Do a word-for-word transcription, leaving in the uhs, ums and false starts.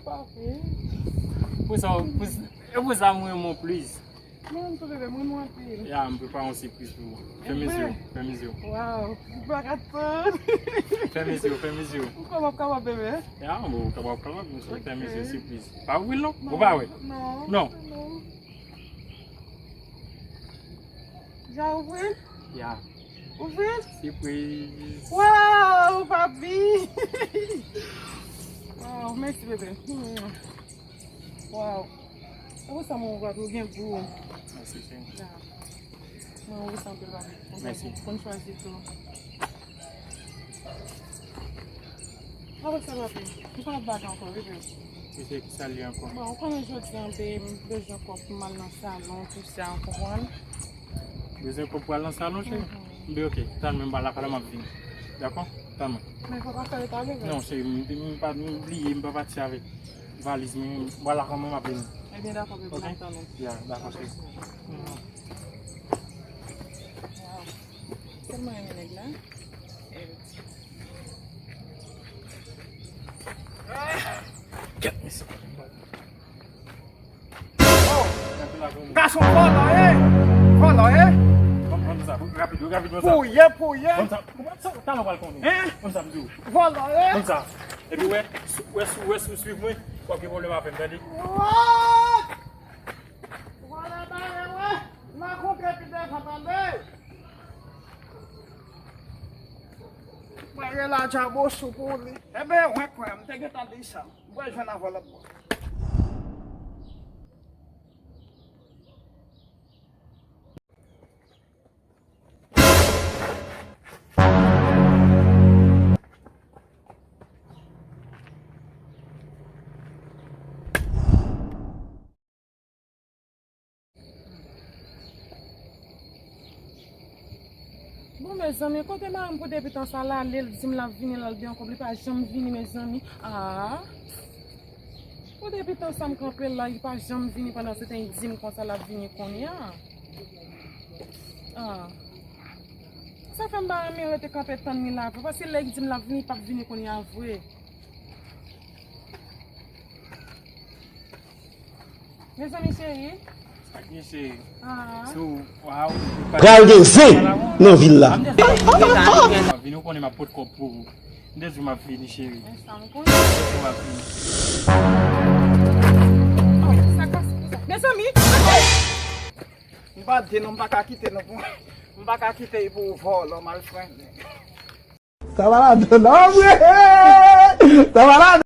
Papi. Pou sa, pou, e pou sa mwen renmen w plis. Non, m tou bebe, mwen mwen anpil. Ya, m prepare yon sipriz pou ou. Fèmen zye w, fèmen zye w. Waw, m pa ka tann. Fèmen zye w, fèmen zye w. Ou kwè m ap kapab, bebe? Ya, bon, ou kapab, kapab, men fèmen zye w, sipriz. Pa ouvri l non, ou pa wè? Non. Non. Ja ouvri l? Ya. Ouvri l? Sipriz. Waw, papi! Waw, mèsi, bebe. Waw. Ou sa mwen wè ou gen gou. Mèsi, cheri. Ya. Mwen wè sa anpil, papi. Mèsi. Konn chwazi tou. Apre sa, papi, m pa ap bat ankò, wi, bebe. Mesye, ki sa l ye ankò? Bon, ou konnen jodi an, m bezwen kòb pou m al nan salon, tou sa, ou konprann? Bezwen kòb pou al nan salon, cheri? Mhm. Bebe, ok, tann mwen, m pa lakay la, m ap vini. Dakò? Tann mwen. Men fò pa fè reta, bebe. Non, cheri, m, m pa, m bliye, m pa pati avèk valiz mwen, m pa lakay mwen, m ap vini. Ebyen, dakò, bebe, m ap tann ou. Ya, dakò, cheri. Mhm. Waw. Tèlman renmen nèg la. Kèt mesye. Gason vòlò, e! Vòlò, e! Ban m sa, rapid, rapid, ban m sa. Pouye, pouye. Ban m sa, sa, talè w pral konnen. Hein? Ban m sa, m di w. Vòlò, e! Ban m sa. Epi wè, sou, wè, sou, wè, sou swiv mwen, w ap gen pwoblèm avè m, tande? What? Vòlò, ba, e, wè. Nan kontre pi devan, tande? Mwen rele a djabosou pou li. Enben, wen kwè, m te gentan di sa. M pral jwenn avè w lòt bò. Bon, mezanmi, kote mari m pou depi tan sa l ale, l di m l ap vini, l al gen yon kòb, li pa janm vini, mezanmi. Ah! Pou depi tan sa m kanpe la, li pa janm vini, pandan se tan li di m konsa l ap vini kounye a. Ah! Sa fè m pa renmen rete kanpe tann li la vre, paske lè li di m l ap vini, li p ap vini kounye a vre. Mezanmi cheri. Sa k gen cheri? Ah. So, waw. Pral gen zen nan vil la. Vini, ou konnen m ap pot kòb pou ou. M te di w m ap vini, cheri. Men sa m konnen. M te di w m ap vini. Oh, sa k pase? Mezanmi. M pa di non, m pa ka kite non pou, m pa ka kite pou vòlò, malfrendè. Sa malad non, wi. Sa malad.